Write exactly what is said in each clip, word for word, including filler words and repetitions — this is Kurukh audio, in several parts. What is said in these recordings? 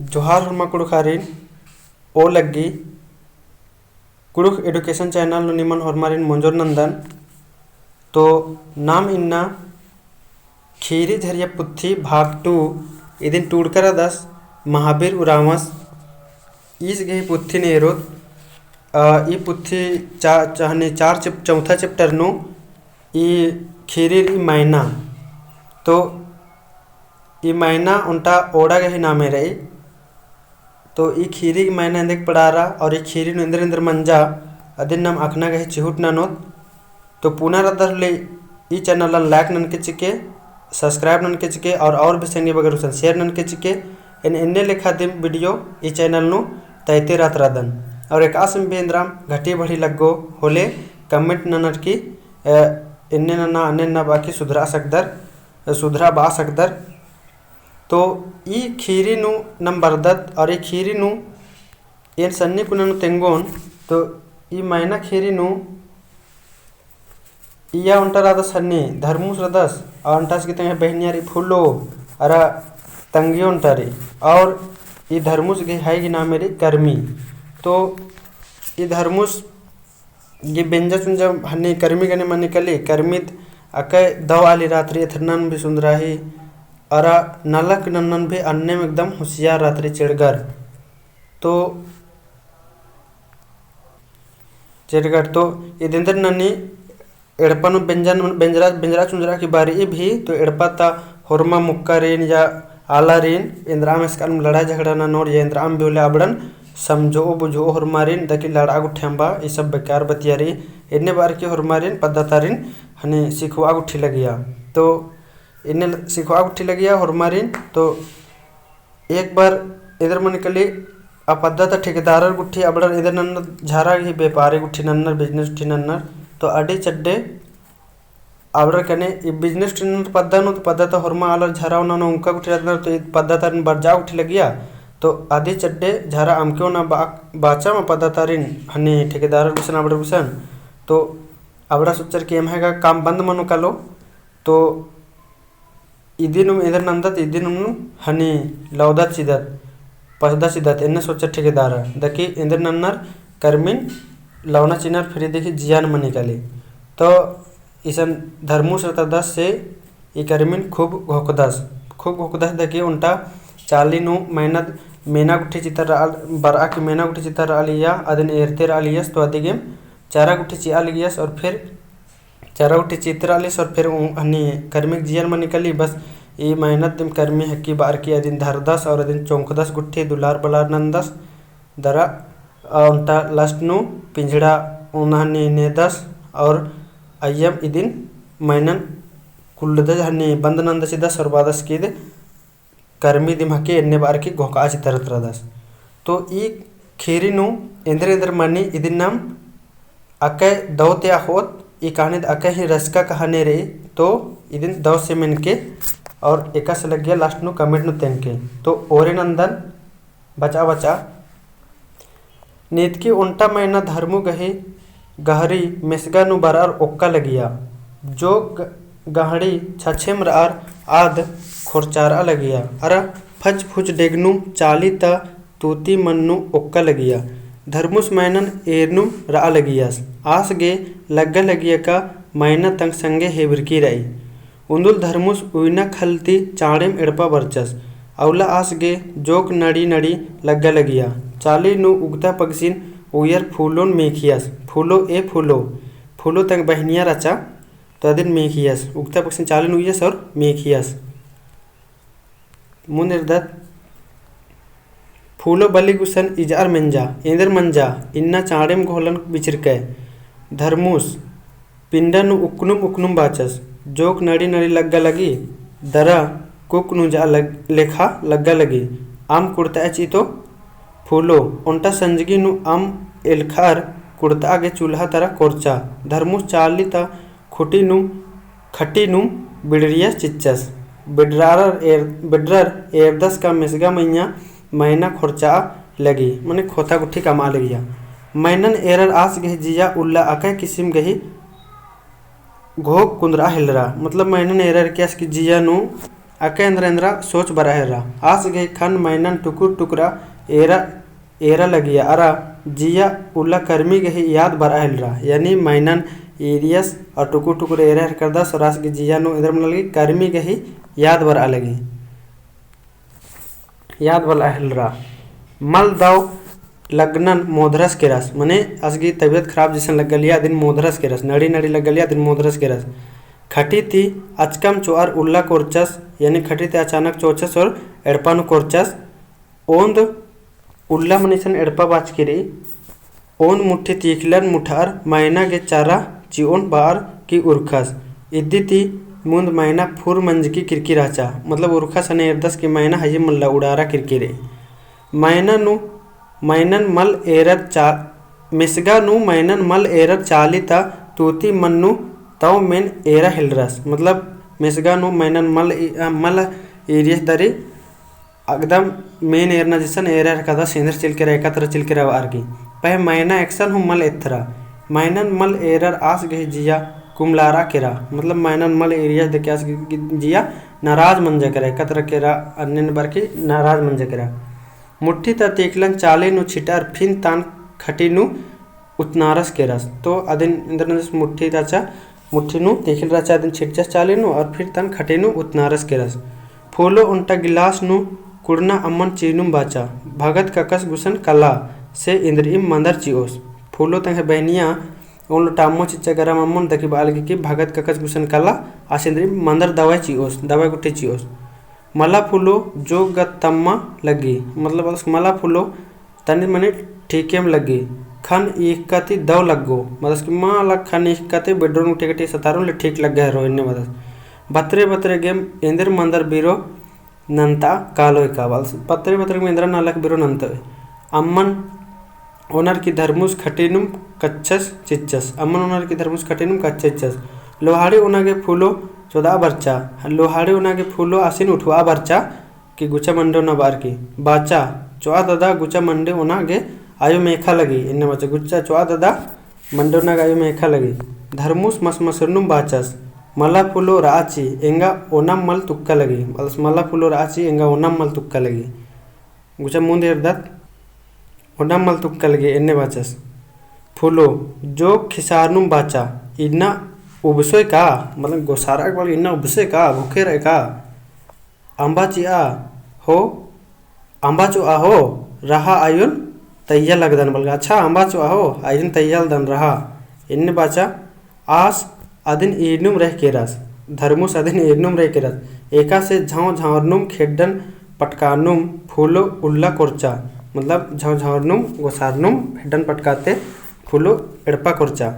जोहार होरमा कुँड़ुख़ारिन, ओ लग्गी कुँड़ुख़ education channel नू निमन होरमारिन मोंजोर नंदन। तो नाम इन्ना खीरी झरिया पुथी भाग two, इदिन टूड़का रअदस महाबीर उराँवस। ईस गही पुथीन एरोत, अ, ई पुथी चा-, चाहने चार chap-, चौथा chapter नू ई खीरी रई मैना। तो ई मैना ओन्टा ओड़ा गही नामे रई। तो ई खीरी गही मैना एन्देक पड़ारा और ई खीरी नू एन्देर एन्देर मंजा, अदिन नाम अख़ना गही चिहुट ननोत। तो पुना रअदर होले ई channel like ननके चिके, subscribe ननके चिके और, और भी संगी बगर गुसन share ननके चिके। एन एन्ने लेखा दिम video ई channel नू तैते रअत रअदन। और एकासे भी एन्द्राम घटी बढ़ी लग्गो होले comment ननर की, अ, एन्ने नन्ना, अन्ने नन्ना बआ की सुधरा सकदर, अ, सुधरा बआ सकदर। तो ई खीरी नू नम बरदत और ई खीरी नू एन सन्नी कुना नू तेंगोन। तो ई मैना खीरी नू इया ओन्टा रअदस हन्नी धर्मुस रअदस, और ओन्टास गही तंग्यो बहिनिया रई फूलो, अरा तंग्यो ओन्टा रई, और ई धर्मुस गही हाई गही नामे रई कर्मी। तो ई धर्मुस गही बेंजा चुंजा हन्नी कर्मी गने मनी कली, कर्मी त अकय दव आली रअत रई, एथरनन भी सुन्दराही, अरा नलख नन्नन भी अन्नेम एकदम होशियार रअत रई, चेड़गर। तो चेड़गर तो इदिन एन्देर ननी एड़पा नू बेंजन, बेंजरा, बेंजरा चुंजरा की बारी भी, तो एड़पा ता होरमा मुक्का रइन या आला रइन, एन्द्राम एसकान लड़ाई झगड़ा ननोर या एन्द्राम भी होले अबड़न समझो बुझो होरमारिन, दकी लड़ा गुट्ठियाम बा, ई सब बेकार बतिया रई, एन्ने बार की होरमारिन पद्दा तारिन हनी सिखवा गुट्ठी लगिया। तो एन्ने ल-, सिखवा गुट्ठी लगिया होरमारिन, तो एक बार एन्देर मनी कली आ पद्दा ता ठेकेदारर गुट्ठी अबड़र एन्देर नन्नर झरा गही बेपारी गुट्ठी नन्नर, business गुट्ठी नन्नर। तो अडी चड्डे अबड़र कने ई business गुट्ठी नन्नर पद्दा नू, तो पद्दा ता होरमा आलर झरा ओना नू उंका गुट्ठी रअदर, तो ई पद्दा तारिन बरजा गुट्ठी लगिया। तो अदी चड्डे झरा अमके ओना बा-, बाचा मा पद्दा तारिन हनी ठेकेदारर गुसन अबड़र गुसन। तो अबड़ा सोचर कि एम्है गा काम बंद मनो कालो। तो इदिनुम एन्देर नन्दत, इदिनुम हनी लौदत चिदत, पसदत चिदत, एन्ने सोचत ठेकेदार, दकी एन्देर नन्नर कर्मिन लौना चिनर फिर देखी जियान मनी काली। तो इसन धर्मुस रअदस से ई कर्मिन खूब घोकदस, खूब घोकदस दकी ओन्टा चाली नू मैना, मैना गुट्ठी चितर रआ, बरआ की मैना गुट्ठी चितर रआ लिया, अदिन एरते रआ लियस, तो अदिगेम चारा गुट्ठी चिआ लियस और फिर चारा गुट्ठी चितरा लिस और फिर उ-, हनी कर्मिक जियन मनी काली, बस ई मैना दिम कर्मी हकी बार की अदिन धरदस और अदिन चोंखदस गुट्ठी दुलार बलार नंदस दरा, अ, ओन्टा last नू पिंजड़ा ओना हनी नेदस और अय्यम इदिन मैनन कुल्लदस हनी बंद नंदस चिदस और बादस किद कर्मी दिम हके एन्ने बार की घोका चितरत रअदस। तो ई खीरी नू एन्देर एन्देर मनी इदिन नाम अकय दव ते अख़ोत, ई कहानी द अकय ही रसका कहानी रई, तो इदिन दव से मेनके और एकासे लग्गिया last नू comment नू तेंगके। तो ओरे नंदन बचा बचा। नीतकी ओन्टा मैना धर्मु गही गहरी मेसगा नू बरअर ओक्का लगिया। जो ग-, गहड़ी छछेम रअर आद खोरचारआ लगिया। अरा फच फुच डेगनुम चाली ता तूती मन्नु ओक्का लगिया। धर्मुस मैनन एरनुम रआ लगियस। आस गे लग्गा लगिया का मैना तंग संगे हेबरकी रई। उन्दुल धर्मुस उइना खलती चाड़ेम एड़पा बरचस। अउला आस गे जोक नड़ी नड़ी लग्गा लगिया। चाली नू उगता पगसिन उयर फूलोन मेखियस। फूलो ए फूलो। फूलो तंग बहनिया रचा। तो अदिन मेखियस। उगता पगसिन चाली नू उयस और मेखियस। मुन्द एरदत। फूलो बली गुसन इजअर मेंजा, एन्देर मंजा, इन्ना चाड़ेम घोलन बिचरकय। धर्मुस, पिंडा नू उकनुम उकनुम बाचस, जोक नड़ी नड़ी लग्गा लगी, दरा कुक नू जा लग-, लेखा लग्गा लगी, अम कुड़तअय चितो? फूलो, ओन्टा संजगी नू अम एलखअर कुड़तआ गे चूल्हा तरा कोरचा। धर्मुस चाली ता खुटी नू, खटी नू बिड़रियस चिच्चस। बिड़रार एर-, बिड़रर एरदस का मेसगा मइय्याँ मैना खोरचाआ लगी, मने खोथा गुट्ठी कमआ लगिया। मैनन एरर आस गही जिया उल्ला अकय किसिम गही घोख कुन्दरआ हेलरा। मतलब मैनन एरर के आस की जिया नू अक्का एन्दरा एन्दरा सोच बरआ हेलरा। आस गही ख़न्न मैनन टुकुर टुकुरा एरा, एरा लगिया अरा जिया उल्ला करमी गही याद बरआ हेलरा। यानी मैनन ईरियस और टुकुर टुकुर एरा हेलरकदस और आस गही जिया नू एन्दरा मना लगी करमी गही याद बरआ लगी। याद बरआ हेलरा। मल दव लगनन मोधरस केरस, मने आस गही तबियत खराब जैसन लग्गलिया अदिन मोधरस केरस, नड़ी नड़ी लग्गलिया अदिन मोधरस केरस। खटी ती अचकम चोअर उल्ला कोरचस, यानी खटी ती अचानक चोचस और एड़पा नू कोरचस। ओन्द उल्ला मनिसन एड़पा बाचकी रई। ओन्द मुट्ठी तीखलन मुठअर मैना गे चारा चिओन बार की उरखस। इद्दी ती मुन्द मैना फुर मंजकी किरकी रहचा, मतलब उरखस हने एरदस कि मैना हये मल्ला उड़ारा किरकी रई। मैना नू, मैनन मल एरर चा-, मेसगा नू मैनन मल एरर चाली ता तूती मन नू तौ मेन एरा हेलरस। मतलब मेसगा नू मैनन मल ई-, अ, मल ईरियस दरी एकदम मेन एरना जैसन एरा हेलरकदस, एन्देर चिल केरा, एका तरा चिल केरा बअर की। पहें मैना एकसन हूँ मल एथरा। मैनन मल एरर आस गही जिया कुमलारा केरा। मतलब मैनन मल ईरियस देखे आस गही जिया नाराज मंजा केरा, एका तरा केरा अन्नेन बअर की नाराज मंजा केरा। मुट्ठी ता तीखलन चाली नू छिटअर फिन तान खटी नू उतनारस केरस। तो अदिन एन्देर नंजस मुट्ठी ता चा मुट्ठी नू तीखिल रहचा अदिन छिटचस चाली नू और फिर तन खटी नू उतनारस केरस। फूलो ओन्टा गिलास नू कुड़ना अम्मन चीनुम बाचा, भगत ककस गुसन कला से इन्द्रिइम मन्दर चिओस। फूलो तंग्है बहनिया ओन लोटा अम्मो चिच्चा गरम अम्मन दकी बआ लगी कि भगत ककस गुसन कला आस इन्द्रिइम मन्दर दवाई चिओस, दवाई गुट्ठी चिओस। मला फूलो जोग गा तम्मा लग्गी, मतलब बअदस मला फूलो तनी मनी ठीकेम लग्गी। ख़न्न ईख़का ती दव लग्गो, बअदस कि मला ख़न्न ईख़का ती बेड्रोन गुट्ठी गट्ठी सतारोन ले ठीक लग्गा हेरो एन्ने बअदस। बतरे बतरे गेम एन्देर मन्दर बीरो नन्ता कालोय का बअदस। बतरे बतरे गेम एन्देर नलख बीरो नन्तोय। अम्मन ओनर की धर्मुस खटीनुम कच्चस चिच्चस। अम्मन ओनर की धर्मुस खटीनुम कच्चस चिच्चस। लोहाड़ी ओना गे फूलो चोदआ बरचा। लोहाड़ी ओना गे फूलो आसिन उठुआ बरचा कि गुचा मंडे ओना बअर की। बाचा, चोआ ददा गुचा मंडे ओना गे आयो मेखा लगी। एन्ने बाचा, गुचा चोआ ददा मंडे ओना गे आयो मेखा लगी। धर्मुस मसमसरनुम बाचस, मला फूलो रआ ची, एंगा ओनम मल तुक्का लगी। बअदस मला फूलो रआ ची, एंगा ओनम मल तुक्का लगी। गुचा मुन्द एरदत, ओनम मल तुक्का लगी एन्ने बाचस। फूलो, जोग खिसारनुम बाचा, इन्ना उबसोय का, मतलब गोसारा के बअर इन्ना उबसोय का, भूखे रहे का। अम्बा चिआ हो, अम्बा चोआ हो, रहा आयोन तैया लगदन बलगा। अच्छा, अम्बा चोआ हो, आयोन तैया लगदन रहा। एन्ने बाचा, आस अदिन ईरनुम रह केरस, धर्मुस अदिन ईरनुम रह केरस। एकासे झांव झांवरनुम खेड्डन पटकानुम फूलो उल्ला कोरचा, मतलब झांव झांवरनुम गोसारनुम खेड्डन पटकाते फूलो एड़पा कोरचा।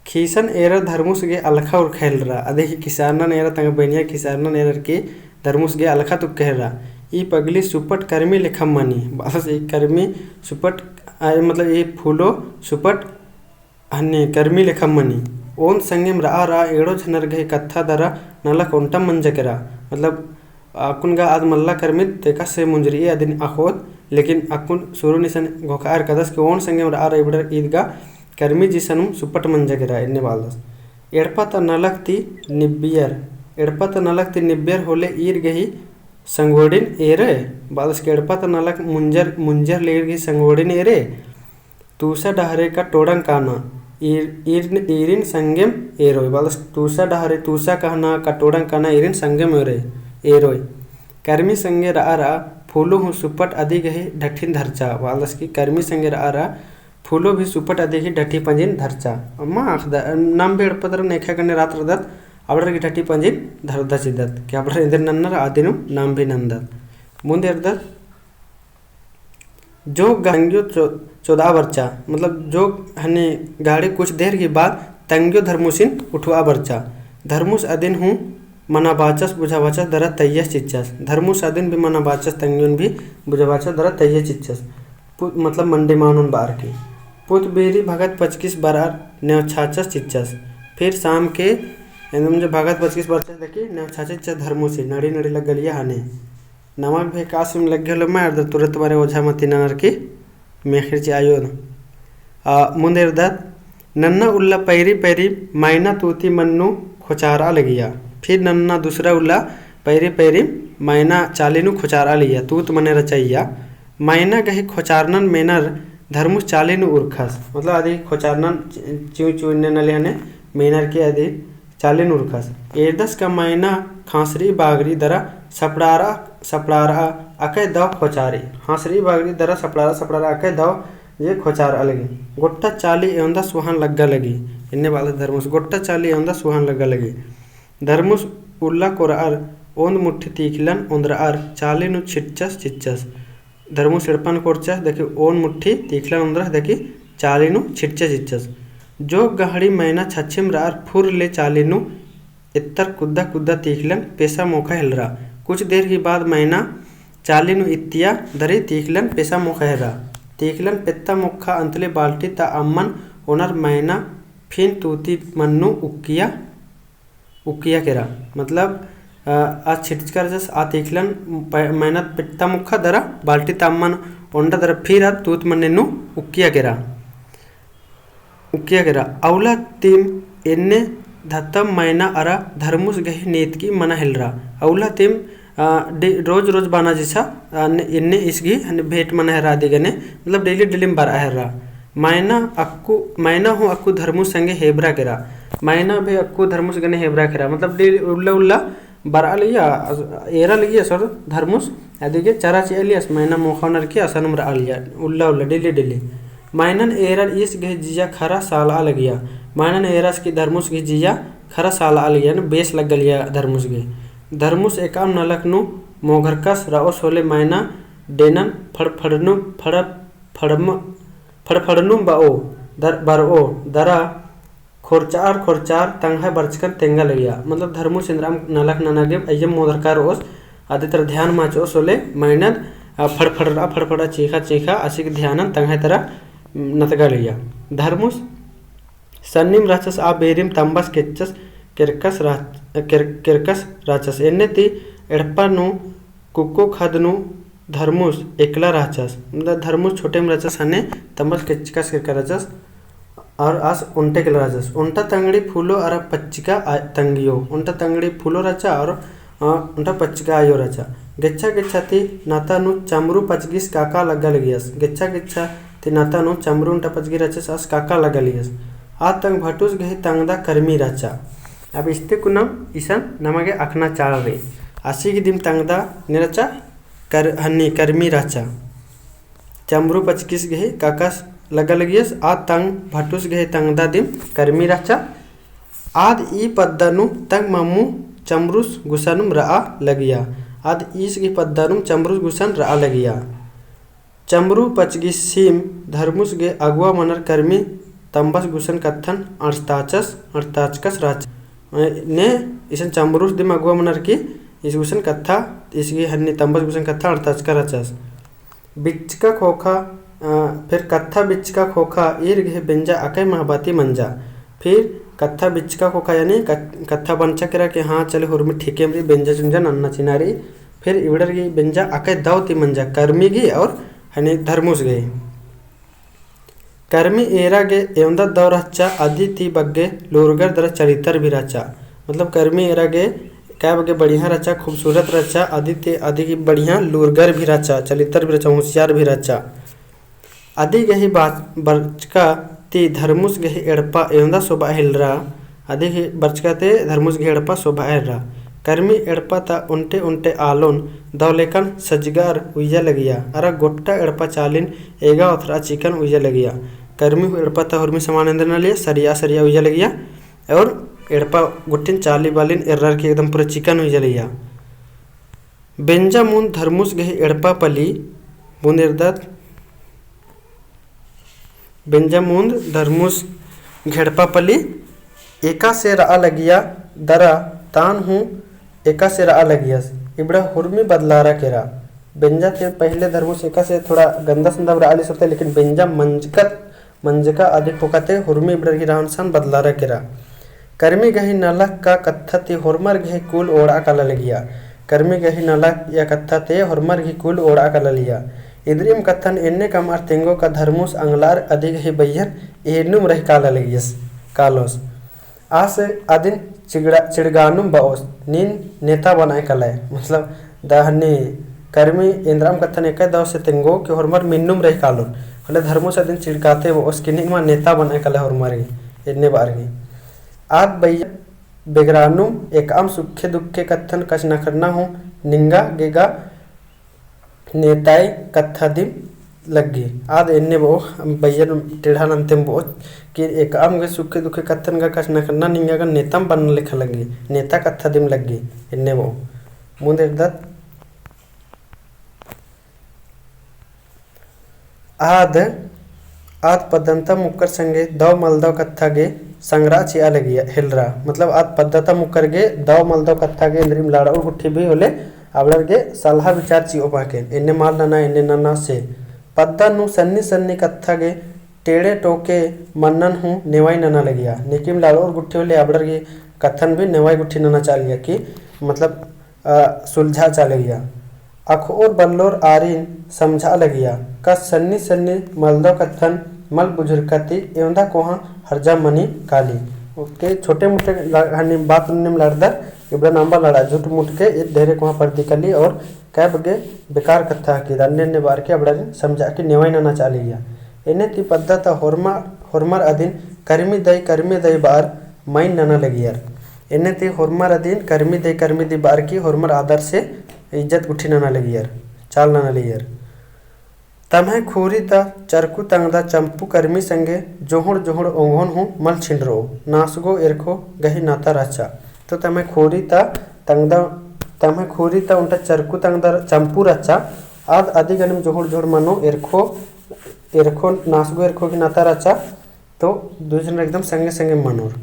खीसन एरर धर्मुस गे अलखा उरखा हेलरा, अदि ही खिसारनन एरर तंग्है बहनिया खिसारनन एरर की धर्मुस गे अलखा तुक्का हेलरा। ई पगली सुपट करमी लेखम मनी, बअदस ई करमी सुपट, आ, मतलब ई फूलो सुपट हन्ने करमी लेखम मनी। ओन संगेम रआ रआ एड़ो झनर गही कत्था दरा नलख ओन्टम मंजा केरा। मतलब, अक्कुन गा आद मल्ला करमित तेका से मुंजरी अदिन अख़ोत, लेकिन अक्कुन सुरु निसन घोखा एरकदस कि ओन संगेम रआ रआ इबड़र ईद गा करमी जिसनुम सुपट मंजा केरा एन्ने बालदस। एड़पा ता नलख ती निब्बियर, एड़पा ता नलख ती निब्बियर होले ईर गही संगोड़िन एरे, बालदस कि एड़पा ता नलख मुंजर, मुंजर ले ईर गही संगोड़िन एरे, तूसा डहरे का टोड़ंग काना, ईर-, ईर-, ईरिन संगेम एरोय। बालदस तूसा डहरे, तूसा कहना का टोड़ंग काना ईरिन संगेम एरोय, एरोय। करमी संगे रआ रआ फूलो हूँ सुपट अदि गही ढठिन धरचा। बालदस कि करमी संगे रआ रआ फूलो भी सुपट अदि गही ढठी पंजिन धरचा। अम्मा अख़दा, नाम भी एड़पा तरा नेखा गने रअदत, अबड़र गही ढठी पंजिन धरदा चिदत। कि अबड़र एन्देर नन्नर अदिनुम नाम भी नन्दत। मुन्द एरदत। जोग तंग्यो चो-, चोदआ बरचा, मतलब जोग हने गाड़ी कुछ देर के बाद तंग्यो धर्मुसिन उठुआ बरचा। धर्मुस अदिन हूँ मना बाचस बुझा बाचस दरा तैयस चिच्चस। धर्मुस अदिन भी मना बाचस तंग्योन भी बुझा बाचस दरा तैयस चिच्चस। पु-, मतलब मंडी मानुन बअर की। पुत बीरी भगत पचकिस बरअर नेवछाचस चिच्चस। फिर शाम के एकदम जो भगत पचकिस बरचस देखी नेवछाचस चिच्चस धर्मुसी नड़ी नड़ी लग्गलिया हने। नमक भी कासिम लग्गे होले मैं अर्ध तुरत बारे ओझा मती ननर की मेखिर ची आयो न। आ, मुन्द एरदत, नन्ना उल्ला पैरी पैरी मैना तूती मन्नू खोचारआ लगिया। फिर नन्ना दूसरा उल्ला पैरी पैरी मैना चाली नू खोचारआ लगिया, तूत मने रचइया। मैना गही खोचारनन मेनर धर्मुस चाली नू उरखस। मतलब अदी खोचारनन चि-, चिउ चिउ इन्ने नली हने मेनर की अदी चाली नू उरखस। एरदस का मैना ख़ाँसरी बागरी दरा सपड़ारआ, सपड़ारआ अकय दव खोचारी। ख़ाँसरी बागरी दरा सपड़ारआ, सपड़ारआ अकय दव जे खोचारआ लगी। गोट्टा चाली एवंदा सुहान लग्गा लगी। इन्ने बालस धर्मुस, गोट्टा चाली एवंदा सुहान लग्गा लगी। धर्मुस उल्ला कोरअर ओन्द मुट्ठी तीखलन ओन्द्रअर चाली नू छिटचस चिच्चस। धर्मुस एड़पन कोरचस देखी ओन्द मुट्ठी तीखलन ओन्द्रस देखी चाली नू छिटचस चिच्चस। जो गहड़ी मैना छछिम रअर फुर ले चाली नू एत्तर कुद्दा कुद्दा तीखलन पेसा मोखा हेलरा। कुछ देर ही बाद मैना चाली नू इत्तिया दरी तीखलन पेसा मोखा हेलरा। तीखलन पेत्ता मोखा अंतले बाल्टी ता अम्मन ओनर मैना फिन तूती मन्नू उक्किया उक्किया केरा। मतलब, अ, आ छिटचका रहचस, आ तीखलन प-, मैना पेत्ता मोखा दरा बाल्टी ता अम्मन ओन्टा दरा फिर आ तूत मन्ने नू उक्किया केरा। उक्किया केरा। अउला तिम एन्ने धतम मैना अरा धर्मुस गही नेतकी मना हेलरा। अउला तिम, अ, डे-, रोज रोज बाना जिसा, अ, ने-, एन्ने इसगी हने भेंट मना हेलरा अदी गने, मतलब daily daily बरआ हेलरा। मैना अक्कु, मैना हूँ अक्कु धर्मुस संगे हेबरा केरा। मैना भी अक्कु धर्मुस गने हेबरा केरा। मतलब daily उल्ला उल्ला बरआ लगिया, अस-, एरा लगिया सर धर्मुस, अदिगे चरा चिआ लियस, मैना मोखा ओनर की असानुम रआ लिया, उल्ला उल्ला, daily daily। मैनन एरर ईस गही जिया खरा सालआ लगिया। मैनन एरस की धर्मुस गही जिया खरा सालआ लगिया, न बेस लग्गा लगिया धर्मुस गही। धर्मुस एकअम नलख नू मोघरकस रओस होले मैना डेनन फड़फड़नु, फड़-, फड़म-, फड़फड़नु बओ, दर-, बरओ, दरा खोरचार खोरचार तंग्है बरचकन तेंगा लगिया। मतलब धर्मुस एन्दरम नलख नना गे अइय्यम मोधरका रओस, अदी तरा ध्यान मल चिओस होले मैनन, अ, फड़फड़रआ फड़फड़रआ चींख़ा चींख़ा आसिक ध्यानन तंग्है तरा नतगा लगिया। धर्मुस सन्निम रहचस आ बेरिम तम्बस केचस केरकस रह-, केर-, केरकस रहचस। एन्ने ती एड़पा नू कुक्को खद नू धर्मुस एकला रहचस। मतलब धर्मुस छोटेम रहचस हने तम्बस केचकस केरका रहचस। और आस ओन्टे एकला रहचस। ओन्टा तंगड़ी फूलो अरा पच्चिका आ-, तंगियो। ओन्टा तंगड़ी फूलो रहचा और, अ, ओन्टा पच्चिका आयो रहचा। गेच्छा गेच्छा ती नता नू चमरू पचगिस काका लग्गा लगियस। गेच्छा गेच्छा ती नता नू चमरू ओन्टा पचगी रहचस आस काका लग्गा लगियस। आ तंग भटुस गही तंगदा करमी रहचा। अब इस्ते कुनम इसन नमा गे अख़ना चाड़ रई। आसी गही दिम तंगदा ने रहचा कर-, हन्नी करमी रहचा। चमरू पचगिस गही काकास लग्गा लगियस, आ तंग भटुस गही तंगदा दिम करमी रहचा। आद ई पद्दा नू तंग मम्मू चमरूस गुसनुम रआ लगिया। आद ईस गही पद्दा नू चमरूस गुसन रआ लगिया। चमरू पचगिसिम धर्मुस गे अगुवा मनर करमी तम्बस गुसन कत्थन अंड़ताचस, अंड़ताचकस रहचस। ने इसन चमरूस दिम अगुवा मनर की ईस गुसन कत्था, ईस गही हन्नी तम्बस गुसन कत्था अंड़ताचका रहचस। बिच्चका ख़ोख़ा, अ, फिर कत्था बिच्चका ख़ोख़ा ईर गही बेंजा अकय महबा ती मंजा। फिर कत्था बिच्चका ख़ोख़ा यानी कत-, कत्था बंचा केरा कि हाँ चले हुरमी ठीकेम रई बेंजा चुंजा नन्ना चिना रई। फिर इबड़र गही बेंजा अकय दव ती मंजा करमी गही और हनी धर्मुस गही। करमी एरा गे एवंदा दव रहचा अदी ती बग्गे लूरगर दरा चरितर भी रहचा। मतलब करमी एरा गे कै बग्गे बढ़िया रहचा, खूबसूरत रहचा, अदी ती अदी गही बढ़िया लूरगर भी रहचा, चरितर भी रहचा, होशियार भी रहचा। अदी गही बाच-, बरचका ती धर्मुस गही एड़पा एवंदा सोभा हेलरा। अदी गही बरचका ती धर्मुस गही एड़पा सोभा हेलरा। करमी एड़पा ता ओन्टे ओन्टे आलोन दव लेकन सजगर उइया लगिया। अरा गोट्टा एड़पा चालिन एगा ओथरा चिकन उइया लगिया। करमी हूँ एड़पा ता हुरमी समान एन्देर नलिया, सरिया सरिया उइया लगिया। और एड़पा गुट्ठिन चाली बालिन एर्रर की एकदम पूरा चिकन उइया लगिया। बेंजा मुन्द धर्मुस गही एड़पा पली बुन्द एरदत। बेंजा मुन्द धर्मुस गही एड़पा पली एकासे रआ लगिया दरा तान हूँ एकासे रआ लगियस। इबड़ा हुरमी बदलारा केरा। बेंजा ते पहिले धर्मुस एकासे थोड़ा गंदा संदा रआ लगियस होते, लेकिन बेंजा मंजकत मंजका अदी ख़ोख़ा ते हुरमी इबड़र गही रहन सहन बदलारा केरा। करमी गही नलख का कत्था ती होरमर गही कुल ओड़ा काला लगिया। करमी गही नलख या कत्था ते होरमर गही कुल ओड़ा काला लगिया। इन्द्रिम कत्थन एन्ने कमअर तेंगो का धर्मुस अंगलार अदी गही बइयन एन्नुम रही काला लगियस, कालोस। आस अदिन चिगड़ा-, चिड़गानुम बओस, नीन नेता बनाय कलय। मतलब, द हन्नी करमी एन्द्राम कत्थन एका दव से तेंगो कि होरमर मिन्नुम रही कालोन। होले धर्मोस अदिन चिड़काते बओस कि नीन मा नेता बनाय कलय होरमर गे, एन्ने बअर गे। आद बइया बेगरानुम एकअम सुखे दुखे कत्थन कछनखरना हूँ निंगा गे गा नेताई कत्था दिम लग्गी। आद एन्ने बओ, बइयन टेढ़ा नन्तेम बओ कि एकअम गे सुखे दुखे कत्थन गा कछनखरना निंगा गा नेतम बन लेखा लग्गी, नेता कत्था दिम लग्गी, एन्ने बओ। मुन्द एरदत आद, आद पद्दन्ता मुक्कर संगे दव मलदव कत्था गे संगरा चिआ लगिया हेलरा। मतलब आद पद्दन्ता मुक्कर गे दव मलदव कत्था गे एन्द्रिम लड़ाउर गुट्ठी भी होले अबड़र गे सलहा विचार चिओ पाकेन। एन्ने मल नना, एन्ने नना से। पद्दा नू सन्नी सन्नी कत्था गे टेढ़े टोके मन्नन हूँ नेवाई नना लगिया। नेकिम लड़ाउर गुट्ठी होले अबड़र गे कत्थन भी नेवाई गुट्ठी नना चालिया कि मतलब अ, सुलझा चालगिया। अखओर बल्लोर आरिन समझा लगिया। कस सन्नी सन्नी मलदव कत्थन मल बुझुरकती एवंदा कोहाँ हर्जा मनी काली। OK, छोटे मोटे ला-, हन्नी बात उन्नीम लड़दर, इबड़ा नाम बा लड़ा, झूठ मूठ के ईद ढेरे कोहाँ परदी काली और कै बग्गे बेकार कत्था हकी, अन्ने अन्ने बअर के अबड़ारिन समझा के नेवाई नना चालगिया। एन्ने ती पद्दा ता होरमा-, होरमर अदिन करमी दई, करमी दई बअर माइन नना लगियर। एन्ने ती होरमर अदिन करमी दई करमी दई बअर की होरमर आदर से इज्जत गुट्ठी नना लगियर, चाल नना लगियर। तम्है खोरी ता चरकू तंगदा चम्पू करमी संगे जोहड़ जोहड़ ओंघोन हूँ मल छिंडरो, नासगो एरखो गही नाता रहचा। तो तम्है खोरी ता तंगदा, तम्है खोरी ता ओन्टा चरकू तंगदा चम्पू रहचा, आद अदी गनेम जोहड़ जोहड़ मनो एरखो, एरखो नासगो एरखो गही नाता रहचा। तो दुई जन एकदम संगे संगे मनोर।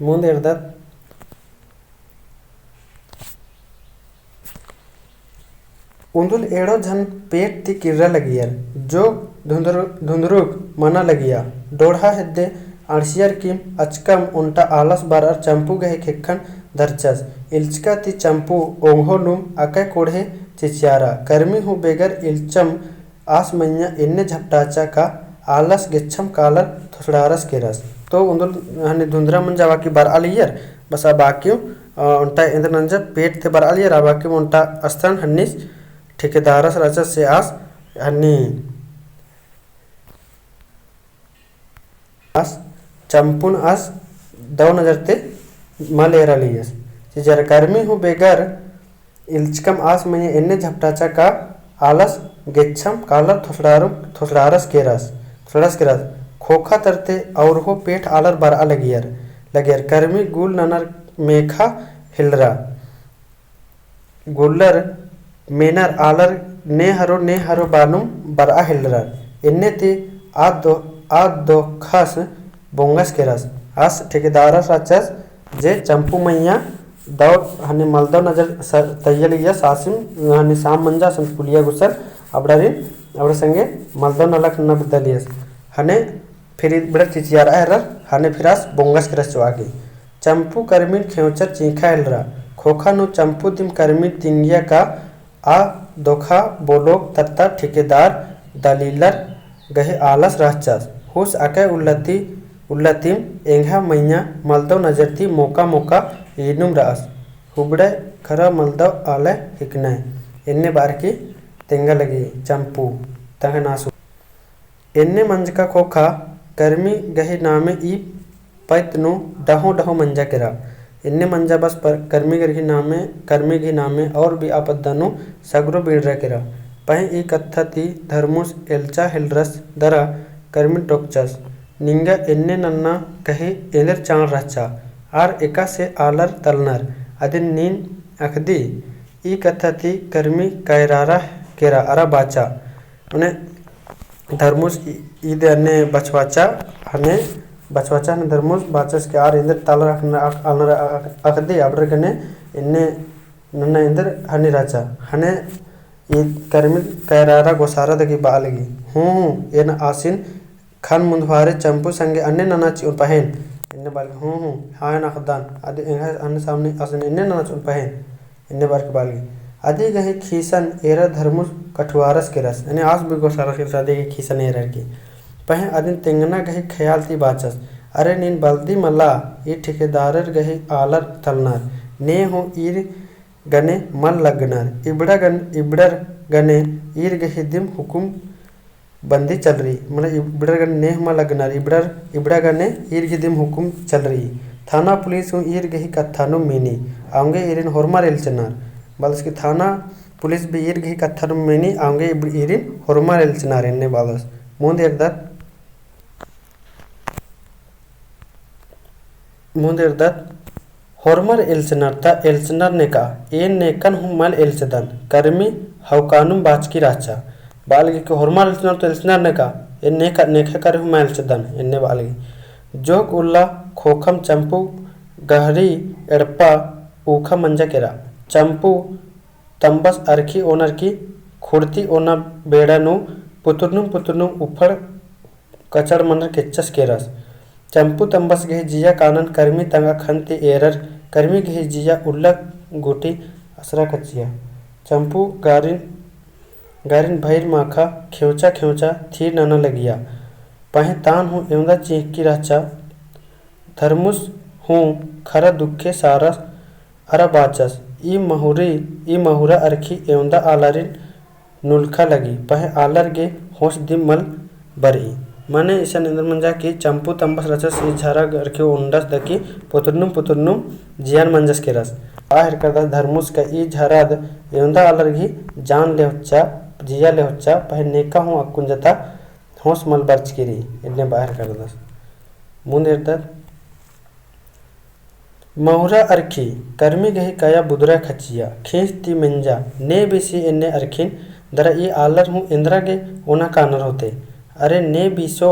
मुन्द एरदत। उन्दुल एंड़ो झन पेट ती किर्रा लगियर, जो धुंधरु-, धुंधरुक मना लगिया। डोड़हा हेद्दे अंड़सियर किम अचकम ओन्टा आलस बरअर चम्पू गही खेक्खन धरचस। इल्चका ती चम्पू ओंघो नूम अकय कोड़हे चिचियारा। करमी हूँ बेगर इल्चम आस मइय्याँ एन्ने झपटाचा का आलस गेच्छम कालर थोसड़ारस केरस। तो उन्दुल हन्नी धुंधरा मंजा बाकी बरआ लगियर, बस आ बाकी, अ, ओन्टा एन्देर नंजा पेट ती बरआ लगियर, आ बाकी ओन्टा अस्तन हन्नी ठेकेदारस रहचस से आस हन्नी आस चम्पुन आस दव नजर ती मल एरा लगियस। चिचर करमी हूँ बेगर इल्चकम आस मइय्याँ एन्ने झपटाचा का आलस गेच्छम कालर थोसड़ारु-, थोसड़ारस केरस, थोसड़ारस केरस। खोखा तरते और हो पेट आलर बरआ लगियर, लगियर। करमी गुल ननर मेखा हेलरा। गुल्लर मेनर आलर ने हरो, ने हरो बानुम बरआ हेलरर। एन्ने ती आद दो-, आद दोखस बोंगस केरस। आस ठेकेदारस रहचस जे चम्पू मइय्याँ दव हन्नी मलदव नजर स-, तइया लगियस आसिम हन्नी साम मंजा असन पुलिया गुसन अबड़ारिन, अबड़ा संगे मलदव नलख नना बिद्दा लगियस। हने फिर इबड़ा चिचियारआ हेलरर, हने फिर आस बोंगस केरस चोआ गे। चम्पू करमिन खेंवचर चींखा हेलरा। खोखा नू चम्पू दिम करमिन तिंगिया का आ दोखा बोलोक तत्ता ठेकेदार दलीलर गही आलस रहचस। हुस अकय उल्ला ती, उल्ला तिम एंग्हा मइय्याँ मलदव नजर ती मोका मोका ईनुम रअस। हुबड़य खरा मलदव आलय हिकनय। एन्ने बअर की तेंगा लगी चम्पू तंग्है नासु। एन्ने मंजका खोखा करमी गही नामे ई पैत नू डहो डहो मंजा केरा। एन्ने मंजा बस पर करमी गही नामे, करमी गही नामे और भी आ पद्दा नू सगरो बिड़रा केरा। पहें ई कत्था ती धर्मुस एल्चा हेलरस दरा करमी टोकचस। निंगा एन्ने नन्ना कहे एन्देर चाँड़ रहचा। आर एकासे आलर तलनर। अदिन नीन अख़दी ई कत्था ती करमी कैरारा केरा अरा बाचा। उन्ने धर्मुस ई-, ईद अन्ने बछवाचा, हने बछवाचा हने धर्मुस बाचस के आर एन्देर तालर अख़-, अख़-, आलर अख़-, अख़दी अबड़र गने एन्ने नन्ना एन्देर हनी राचा। हने ई करमी कैरारा गोसारा दगी बआ लगी। हूँ, हूँ, एन आसिन खन मुन्दुवारे चम्पू संगे अन्ने नना चिउन पहेन। एन्ने बआ लगी, हूँ, हूँ, हाँ, एन अख़दन। अदि एंग्है अन्ने सामने आसिन एन्ने नना चिउन पहेन। एन्ने बअर की बआ लगी। अदि गही खीसन एरा धर्मुस कठुआरस केरस। एन्ने आस भी गोसारस केरस अदि गही खीसन एरा की। पहें अदिन तेंगना गही ख्याल ती बाचस। अरे नीन बलदी मला, ई ठेकेदारर गही आलर तलनर, ने हूँ ईर गने मल लगनर, इबड़ा गन, इबड़र गने ईर गही दिम हुकुम बंदी चलरी, मतलब इबड़र गने ने हूँ मल लगनर, इबड़र, इबड़ा गने ईर गही दिम हुकुम चलरी। थाना पुलिस हूँ ईर गही कत्था नू मेनी, औंगे ईरिन होरमर एल्चनर। बअदस कि थाना पुलिस भी ईर गही कत्था नू मेनी, औंगे इब-, ईरिन होरमर एल्चनर एन्ने बअदस। मुन्द एरदत, मुन्द एरदत, होरमर एल्चनर ता एल्चनर नेका, एन नेकन हूँ मल एल्चदन, करमी हौकानुम बाचकी रहचा। बआ लगी कि होरमर एल्चनर ता एल्चनर नेका, एन नेका, नेका करे हूँ मल एल्चदन, एन्ने बआ लगी। जोक उल्ला खोखम चम्पू गहरी एड़पा ऊखा मंजा केरा। चम्पू तम्बस अरखी ओनर की खुड़ती ओना बेड़ा नू पुतुरनुम पुतुरनुम उफड़ कचड़ मनर केच्चस केरस। चम्पू तम्बस गही जिया कानन करमी तंगआ खन ती एरर, करमी गही जिया उल्ला गूटी असरा कच्चिया। चम्पू गारिन, गारिन भइर माखा खेंवचा खेंवचा थीर नना लगिया। पहें तान हूँ एवंदा चींख़की रहचा। धर्मुस हूँ खरा दुखे सारस अरा बाचस, ई महुरी, ई महुरा अरखी एवंदा आलारिन नुलखा लगी, पहें आलर गे होंस दिम मल बरई। मने इसन एन्देर मंजा कि चम्पू तम्बस रहचस, ई झरा अरखी ओन्डस दकी पुतुरनुम पुतुरनुम जियन मंजस केरस। आ हेरकरदस धर्मुस का ई झराद एवंदा आलर गही जान ले होच्चा, जिया ले होच्चा, पहें नेका हूँ अक्कुन जता होंस मल बरचकी रई, एन्ने बआ हेरकरदस। मुन्द एरदत, महुरा अरखी, करमी गही कया बुदरा खचिया, खींच ती मेंजा, ने बीसी एन्ने अरखिन, दरा ई आलर हूँ एन्दरा गे ओना कानर होते। अरे ने बीसो,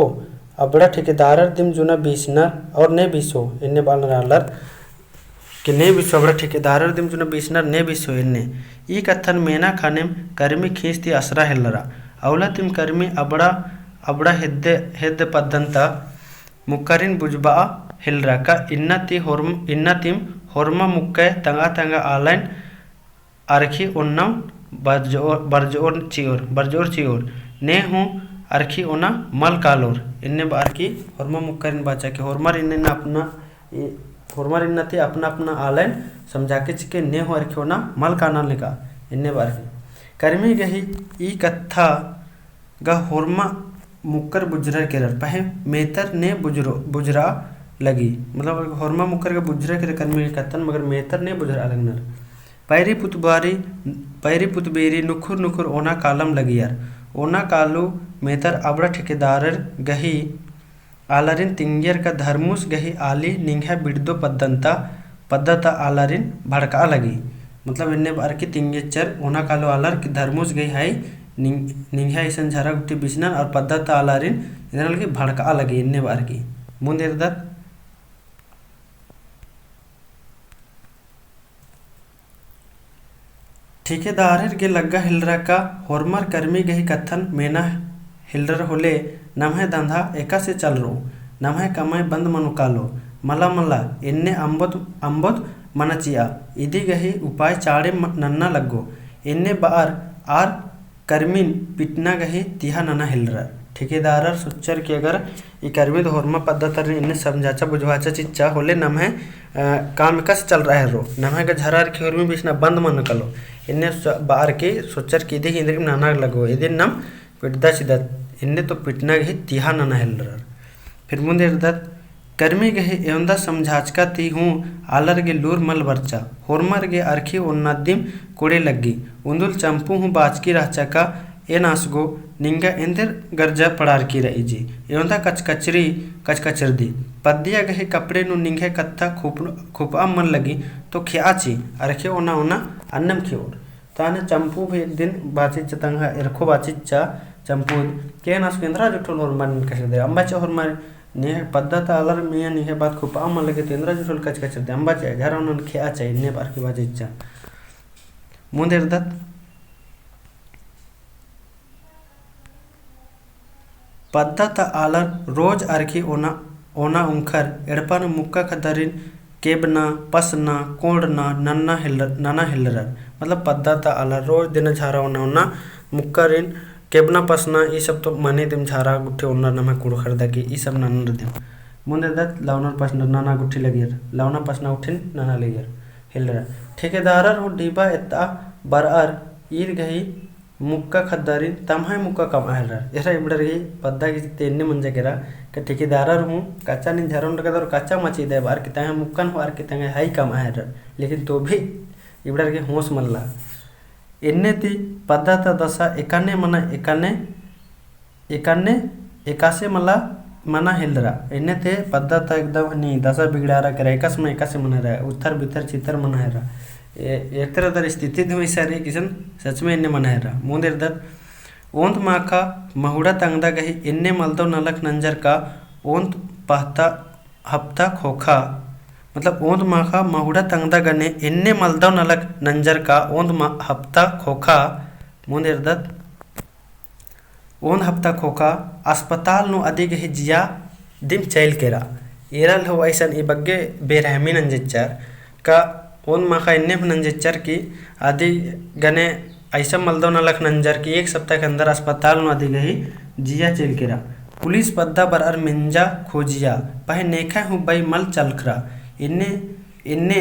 अबड़ा ठेकेदारर दिम जुना बीसनर और ने बीसो, एन्ने बअनर आलर, कि ने बीसो अबड़ा ठेकेदारर दिम जुना बीसनर ने बीसो एन्ने। ई कत्थन मेना खानेम करमी खींच ती असरा हेलरा। अउला तिम करमी अबड़ा, अबड़ा हेद्दे, हेद्दे पद्दन ता मुक्करिन बुझबआ हेलरा का इन्ना ती होरम-, इन्ना तिम होरमा मुक्कय तंगआ तंगआ आलैन अरखी ओन्नम बरजओर, बरजओर चिओर, बरजओर चिओर। ने हूँ अरखी ओना मल कालोर। एन्ने बअर की होरमा मुक्करिन बाचा कि होरमर इन्ना अपना, ई, होरमर इन्ना ती अपना अपना आलैन समझाके चिके ने हूँ अरखी ओना मल कानर नेका। एन्ने बअर की करमी गही ई कत्था गा होरमा मुक्कर बुझरर केरर, पहें मेतर ने बुझरो, बुझरा लगी। मतलब होरमा मुक्कर गा बुझरर केरर करमी गही कत्थन, मगर मेतर ने बुझरा लगनर। पैरी पुतबारी, पैरी पुतबेरी नुखुर नुखुर ओना कालम लगियर। ओना कालू मेतर अबड़ा ठेकेदारर गही आलारिन तिंगियर का धर्मुस गही आली निंग्है बिड़दो पद्दन ता, पद्दा ता आलारिन भड़कआ लगी। मतलब एन्ने बअर की तिंगियचर ओना कालो आलर कि धर्मुस गही हाई निंग-, निंग्है इसन झरा गुट्ठी बिसनन और पद्दा ता आलारिन इधर लगी भड़कआ लगी एन्ने बअर की। मुन्द एरदत। ठेकेदारर गे लग्गा हेलरा का होरमर करमी गही कत्थन मेना हेलरर होले नम्है धंधा एकासे चलरओ, नम्है कमाई बंद मनो कालो, मला मला एन्ने अम्बोत, अम्बोत मना चिआ, इदी गही उपाय चाड़े म-, नन्ना लग्गो, एन्ने बअर आर करमिन पिटना गही तिहा नना हेलरर। ठेकेदारर सोचर कि अगर ई करमिन होरमा पद्दा तरिन एन्ने समझाचा बुझवाचा चिच्चा होले नम्है, अ, काम एकासे चलरआ हेलरो। नम्है गा झरा अरखी होरमा बीसना बंद मनो कालो। एन्ने स-, बअर की सोचर कि इदी गही इन्द्रिम नना लग्गो। इदिन नम पिटदा चिदत, एन्ने तो पिटना गही तिहा नना हेलरर। फिर मुन्द एरदत, करमी गही एवंदा समझाचका ती हूँ आलर गे लूर मल बरचा, होरमर गे अरखी ओन्ना दिम कोड़े लग्गी। उन्दुल चम्पू हूँ बाचकी रहचा का एन आसगो निंगा एन्देर गरजा पड़ारकी रई जी। एवंदा कचकचरी, कचकचरदी। पद्दिया गही कपड़े नू निंग्है कत्था खुप-, खुपआ मल लगी तो खेआ ची, अरखी ओन्ना ओन्ना अन्नेम खेओर। ताने चम्पू भी एक दिन बाचिच्चा तंग्है एरखो बाचिच्चा चम्पू, केन आस केन्द्रा जुठोल होरमारिन कचकचरदय, अम्बा चा होरमारिन, ने पद्दा ता आलर मियाँ निंग्है बात खुपआ मल लगी तो एन्द्रा जुठोल कचकचरदय, अम्बा चा, झरा ओन्नन खेआ चा, एन्ने बअर की बाचिच्चा। मुन्द एरदत। पद्दा ता आलर रोज अरखी ओना, ओना उंखर एड़पा नू मुक्का खद्दरिन केबना, पसना, कोड़ना, नन्ना हेल-, नना हेलरर। मतलब पद्दा ता आलर रोज दिना झरा ओना, ओना मुक्कारिन केबना, पसना, ई सब तो मने दिम झरा गुट्ठी ओना नम्है कुँड़ुख़र दकी, ई सब ननर दिम। मुन्द एरदत लवनर पसनर नना गुट्ठी लगियर, लवना पसना गुट्ठिन नना लगियर, हेलरा। ठेकेदारर हूँ डिबा एत्ता बरअर ईर गही मुक्का ख़द्दारिन तम्है मुक्का कमआ हेलरर। एरा इबड़र गही पद्दा गही चित्ते एन्ने मंजा केरा, का ठेकेदारर हूँ कच्चा नीन झरोन रगदर कच्चा मची दे बअर की तंग्है मुक्कन हूँ अर की तंग्है हई कमआ हेलरर। लेकिन तो भी इबड़र गही होश मल्ला। एन्ने ती पद्दा ता दसा एकाने मना एकाने एकाने एकासे मला मना हेलरा। एन्ने ते पद्दा ता एकदम हनी दसा बिगड़ारा केरा, एकासे मना एकासे मना हेरा, उथर बिथर चिथर मना हेरा। ए-, एतरा दर स्थिति धुई सारी किसन सच में एन्ने मना हेरा। मुन्द एरदत ओन्द माखा महुड़ा तंगदा गही एन्ने मलदव नलख नंजर का ओन्द पहता हप्ता खोखा, मतलब ओन्द माखा महुड़ा तंगदा गने एन्ने मलदव नलख नंजर का ओन्द मा-, हप्ता खोखा, मुन्द एरदत ओन्द हप्ता खोखा अस्पताल नू अदी गही जिया दिम चइल केरा। एरा ले हूँ अइसन ई बग्गे बेरहमी नंजचर का ओन्द माखा एन्ने हूँ नंजचर की अदी गने अइसा मलदव नलख नंजर की एक सप्ताह के अंदर अस्पताल नू अदी गही जिया चइल केरा। पुलिस पद्दा बरअर मेंजा खोजिया, पहें नेखय हूँ बई मल चलखरा। एन्ने एन्ने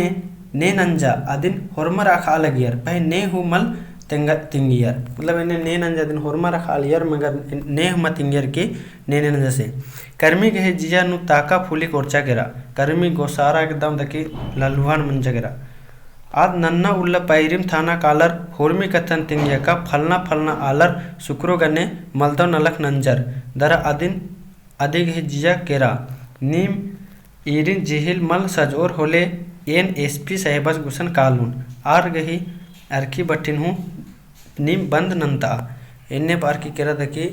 ने नंजा अदिन होरमर अख़आ लगियर, पहें ने हूँ मल तेंग-, तिंगियर। मतलब एन्ने ने नंजा अदिन होरमर अख़आ लगियर, मगर ने हूँ मल तिंगियर की ने ने नंजा से। कर्मी गही जिया नू ताका फूली कोरचा केरा, कर्मी गोसारा एकदम दकी लल्हुआन मंजा केरा। आद नन्ना उल्ला पैरिम थाना कालर होरमी कत्थन तिंगिया का फलना फलना आलर सुकरो गने मलदव नलख नंजर, दरा अदिन अदी गही जिया केरा। नीम ईरिन जिहिल मल सजओर होले एन एसपी साहेबस गुसन कालोन। आर गही अरखी बठिन हूँ नीम बंद नन्ता। एन्ने बअर की केरा दकी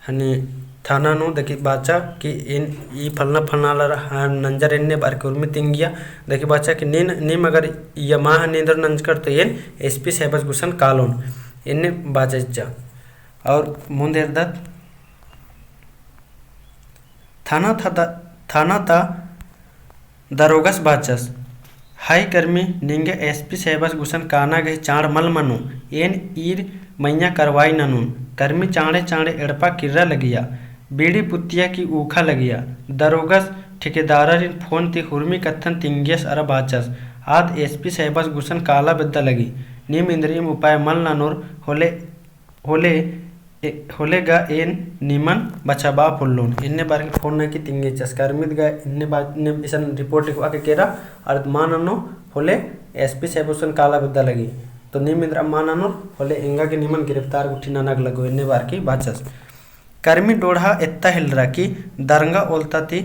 हनी थाना नू दकी बाचा कि एन ई फलना फलना आलर नंजर एन्ने बअर की उर्मी तिंगिया दकी बाचा कि नीन, नीम अगर इया मा हनी एन्देर नंजकर तो एन एसपी साहेबस गुसन कालोन। एन्ने बाचा इच्चा। और मुन्द एरदत थाना ता द-, थाना ता दरोगस बाचस, हाय कर्मी, निंगे एसपी साहेबस गुसन काना गही चाँड़ मल मनो, एन ईर मइय्याँ करवाई ननोन। कर्मी चाँड़े चाँड़े एड़पा किर्रा लगिया, बीड़ी पुत्तिया की ऊखा लगिया। दरोगस ठेकेदाररिन फोन ती हुरमी कत्थन तिंगियस अरा बाचस, आद एसपी साहेबस गुसन काला बेद्दा लगी। नीम इन्द्रिइम उपाय मल ननोर होले होले, ए, होले गा एन निमन बछाबआ पोल्लोन। एन्ने बअर की फोन नना की तिंगिचस। कर्मित गा एन्ने बा-, ने इसन रिपोर्ट लिखवा के केरा, अर मा ननो होले एसपी साहेबस गुसन काला बेद्दा लगी। तो नीम इन्द्रा मा ननोर होले एंगा गे निमन गिरफ्तार गुट्ठी नना गे लगो, एन्ने बअर की बाचस। कर्मी डोड़हा एत्ता हेलरा की दरंगा ओलता ती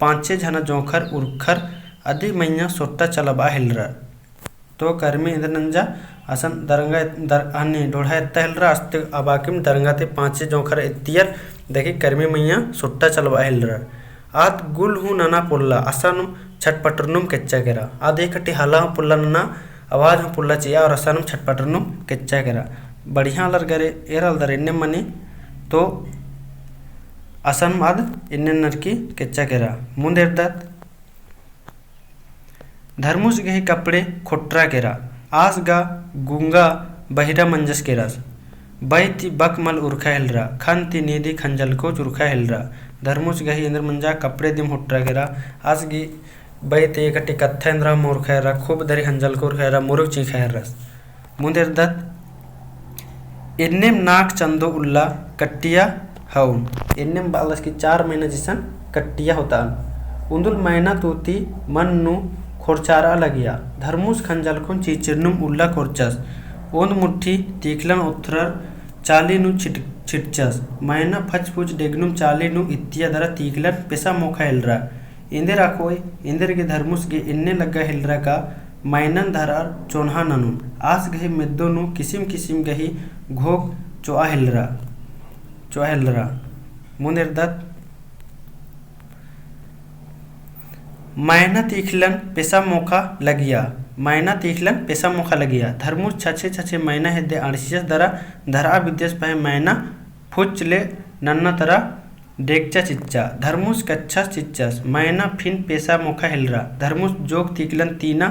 पाँचे झना जोंखर उरखर अदी मइय्याँ सोट्टा चलाबआ हेलरा। तो कर्मी एन्देर नंजा असन दरंगा एत-, दर-, हनी डोड़हा एत्ता हेलरा, अस्ते अबाकिम दरंगा ती पाँचे जोंखर एत्तियर दकी कर्मी मइय्याँ सोट्टा चलाबआ हेलरा। आद गुल हूँ नना पोल्ला, असानुम छटपटरनुम केच्चा केरा। आद एकट्ठी हाला हूँ पोल्ला नना, आवाज हूँ पोल्ला चिआ और असानुम छटपटरनुम केच्चा केरा। बढ़िया आलर गरे एरा आलदर एन्ने मनी, तो असानुम आद एन्ने ननर की केच्चा केरा। मुन्द एरदत धर्मुस गही कपड़े खोट्रा केरा, आस गा गुंगा बहिरा मंजस केरस। बई ती बक मल उरखा हेलरा, खन ती नीदी खंजलकोच उरखा हेलरा। धर्मुस गही एन्देर मंजा कपड़े दिम होट्रा केरा, आस गी बई ती एकट्ठी कत्था एन्द्रा मल उरखा हेलरा, खूब दरी खंजलको उरखा हेलरा, मुरुक चींखा हेलरस। मुन्द एरदत एन्नेम नाक चंदो उल्ला कट्टिया हउन। एन्नेम बअदस की चार महीना जिसन कट्टिया होतान। उन्दुल महीना तूती मन नू खोरचारआ लगिया। धर्मुस खंजलखोन चीचिरनुम उल्ला कोरचस। ओन्द मुट्ठी तीखलन ओथरर चाली नू छिट-, छिटचस। महीना फचफुच डेगनुम चाली नू इत्तिया दरा तीखलन पेसा मोखा हेलरा। एन्देर अखोय, एन्देर गे धर्मुस गे एन्ने लग्गा हेलरा का मइनन धरअर चोन्हा ननुन। आस गही मेद्दो नू किसिम किसिम गही घोख चोआ हेलरा, चोआ हेलरा। मुन्द एरदत मइना तीखलन पेसा मोखा लगिया, मइना तीखलन पेसा मोखा लगिया। धर्मुस छछे छछे मइना हेद्दे अंड़सियस दरा धरआ बिद्दस पहें मइना फुच्च ले नन्ना तरा डेगचा चिच्चा। धर्मुस कच्छस चिच्चस, मइना फिन पेसा मोखा हेलरा। धर्मुस जोक तीखलन तीना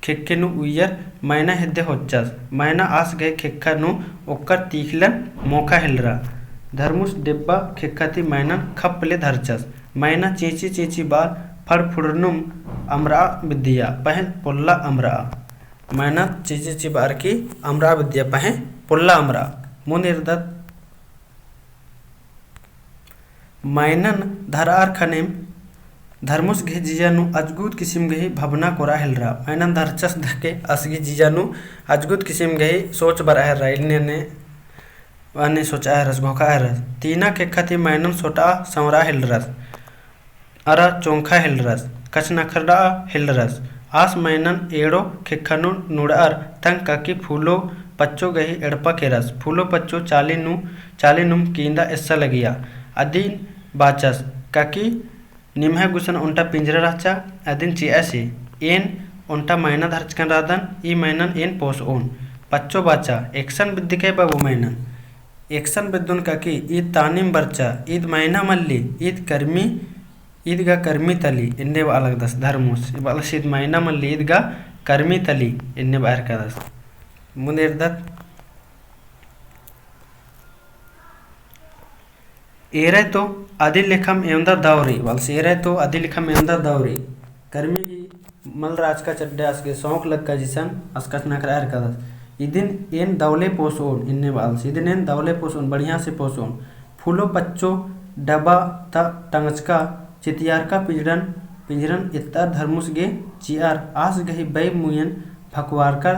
खेक्खे नू उइयर मइना हेद्दे होच्चस। मइना आस गही खेक्खा नू ओक्कर तीखलन मोखा हेलरा। धर्मुस डेब्बा खेक्खा ती मइनन खप्प ले धरचस। मैना चींची चींची बअर फड़फुड़नुम अमरआ बिद्दिया पहें पोल्ला अमरआ। मैना चींची चींची बअर की अमरआ बिद्दिया पहें पोल्ला अमरआ। मुन्द एरदत। मैनन धरअर ख़नेम धर्मुस गही जिया नू अजगुत किसिम गही भबना कोरआ हेलरा। मैनन धरचस धके आस गही जिया नू अजगुत किसिम गही सोच बरआ हेलरा। इन्ने ने अन्ने सोचआ हेलरस, घोखआ हेलरस। तीना ख़ेक्खा ती मैनन सोटआ संवरआ हेलरस। अरा चोंखआ हेलरस, कछनखरआ हेलरस। आस मैनन एंड़ो ख़ेक्खा नू नुड़अर तंग ककी फूलो पच्चो गही एड़पा केरस। फूलो पच्चो चाली नू, चाली नुम कींदा एस्सा लगिया। अदिन बाचस, ककी निम्है गुसन ओन्टा पिंजरा रहचा, अदिन चिअसे। एन ओन्टा मैना धरचकन रअदन, ई मैनन एन पोसओन। पच्चो बाचा, एकसन बिद्दकय बाबू मैनन। एकसन बिद्दोन ककी, ईद तानिम बरचा, ईद मैना मल्ली, ईद करमी, ईद गा करमी तली, एन्ने बआ लगदस धर्मुस। बअलस ईद मैना मल्ली, ईद गा करमी तली, एन्ने बआ हेलरकदस। मुन्द एरदत। एरय तो अदिन लेखम एवंदा दव रई, बअलस एरय तो अदिन लेखम एवंदा दव रई। करमी गही मल रहचका चड्डे आस गे सौंख लग्गा जिसन आस कछनखरआ हेलरकदस। इदिन एन दवले पोसओन, एन्ने बअलस। इदिन एन दवले पोसओन, बढ़िया से पोसओन। फूलो पच्चो डबा ता टंगचका चितियारका पिंजरन, पिंजरन एत्तअर धर्मुस गे चिअर आस गही बई मुइयन भकवारका,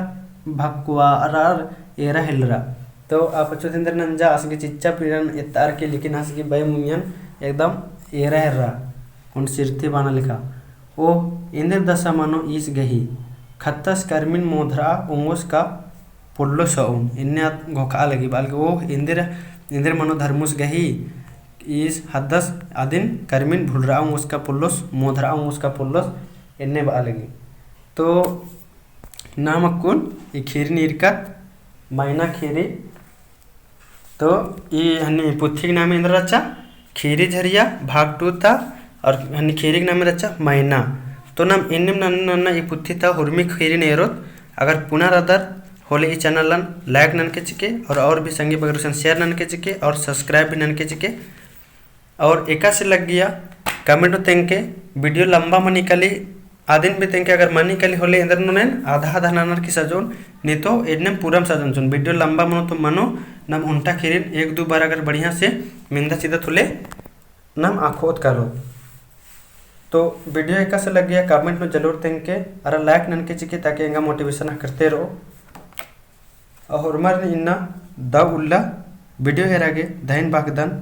भकवारअर एरा हेलरा। तो आ पच्चो ती एन्देर नंजा आस गही चिच्चा पिंजरन एत्तअर की, लेकिन आस गही बई मुइयन एकदम एरा हेलरा। ओन सिरथी बअना लेखा। ओह एन्देर दसा मनो ईस गही। ख़द्दस करमिन मोधरआ ओंगोस का पोल्लोस अउन। एन्ने आद घोखआ लगी बअलकी ओह एन्देर, एन्देर मनो धर्मुस गही। ईस ख़द्दस अदिन करमिन भुलरआ ओंगोस का पोल्लोस, मोधरआ ओंगोस का पोल्लोस, एन्ने बआ लगी। तो नाम अक्कुन ई खीरिन ईरकत, मैना खीरी। तो ई हन्नी पुथी के नाम एन्देर रहचा खीरी झरिया भाग टू ता, और हन्नी खीरी के नाम रहचा मैना। तो नाम एन्नेम नन्ना नन्ना ई पुथी ता हुरमी खीरिन एरोत। अगर पुना रअदर होले ई चैनलन like ननके चिके, और, और भी संगी बगरुसन share ननके चिके, और subscribe भी ननके चिके। और एकासे लग्गिया comment नू तेंगके, video लंबा मनी काली, आदिन भी तेंगके। अगर मनी काली होले एन्देर नू एन आधा आधा ननर की सजोन, नी तो एन्नेम पूरम सजोन चिओन। Video लंबा मनो तो मनो, नाम ओन्टा खीरिन एक दू बार अगर बढ़िया से मेन्दा चिदत होले नाम अख़ोत कालोत। तो video एकासे लग्गिया comment नू जरूर तेंगके, अरा like ननके चिके, ताकि एंगा motivation अख़रते रओ। और होरमर इन्ना दव उल्ला video एरा गे धइन बअदन।